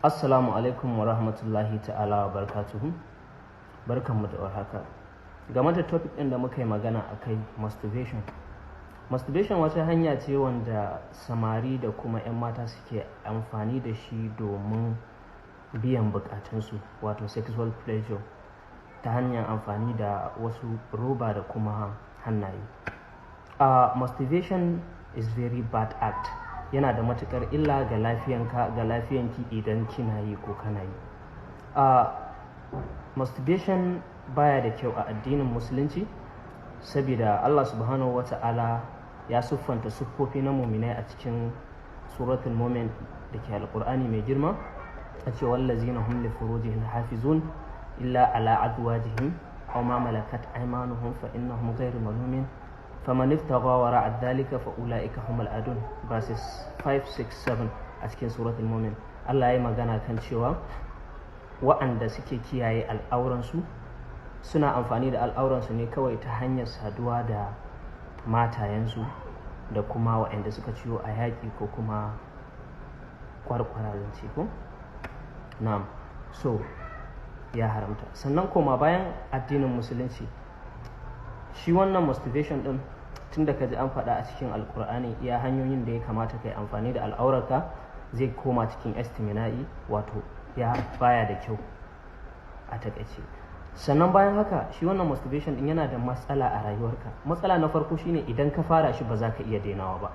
Assalamu alaikum wa rahmatullahi ta'ala wa barakatuhu. Barkanmu da warhaka. Game da topic ɗin da muka yi magana a kai, masturbation. Masturbation wata hanya ce wanda samari da kuma 'yan mata suke amfani da shi domin biyan bukatunsu, wato sexual pleasure, ta hanyar amfani da wasu roba da kuma hannaye. Masturbation is very bad act. Yana da matuƙar illa ga lafiyanka, ga lafiyanki idan kina yi ko kana yi. Masturbation baya da kyau a addinin Musulunci, saboda Allah Subhanahu wa Ta'ala ya siffanta siffofi na muminai a cikin Suratul Mumin da ke Alƙur'ani mai girma, a ce: "Wallazina hum li furujihim hafizun illa ala azwajihim aw ma malakat aymanuhum fa innahum ghayru malumin faman ibtagha wara'a dhalika fa ulaika humul adun", verses 5, 6, 7 a cikin Suratul Mumin. Allah ya yi magana kan cewa wa'anda suke kiyaye al'auransu suna amfani da al'auransu ne kawai ta hanyar saduwa da matayensu da kuma wa'anda suka ciyo a yaƙi ko kuma kwarkwara zance ko na'am. So ya haramta. Sannan koma bayan addinin Musulunci, shi wannan masturbation din, tun da ka ji an faɗa a cikin Alkur'ani iya hanyoyin da ya kamata ka yi amfani da al'aurarka, zai koma cikin istimina'i, wato ya baya da kyau a takaice. Sannan bayan haka, shi wannan masturbation din yana da matsala a rayuwarka. Matsala na farko shine idan ka fara shi ba za ka iya dainawa ba.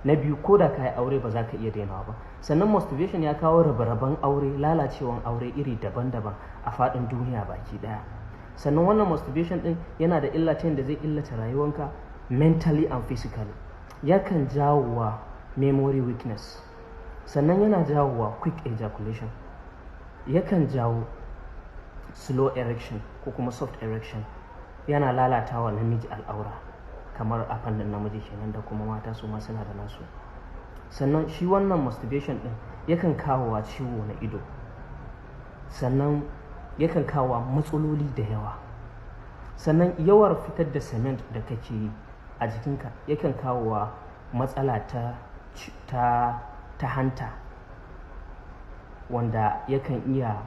Na biyu, ko da ka yi aure ba za ka iya dainawa ba. Sannan masturbation ya kawo rabe-raben aure, lalacewan aure iri daban-daban a faɗin duniya baki ɗaya. Sannan wannan masturbation din yana da illa ta yadda zai illata rayuwanka mentally and physically. Yakan jawowa memory weakness, sannan yana jawowa quick ejaculation, yakan jawo slow erection ko kuma soft erection, yana lalatawa namiji al'aura, kamar a fannin namiji kenan, da kuma mata su ma suna da nasu. Sannan shi wannan masturbation din yakan kawowa ciwo na ido, sannan yakan kawo matsaloli da yawa. Sannan yawar fitar da semen da kake yi a jikinka yakan kawowa matsala ta hanta, wanda yakan iya,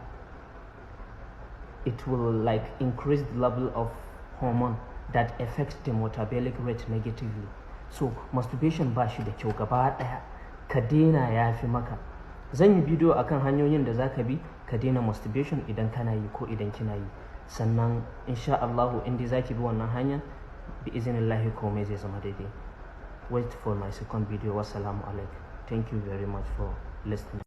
it will like increase the level of hormone that affects the metabolic rate negatively. So masturbation ba shi da kyau gaba daya, ka daina ya fi maka. Zan yi bidiyo akan hanyoyin da zaka bi ka daina masturbation idan kana yi ko idan kina yi. Sannan insha Allahu, in dai zaki bi wannan hanya, bi iznillahi komai zai zama daidai. Wait for my second video. Wassalamu alaikum. Thank you very much for listening.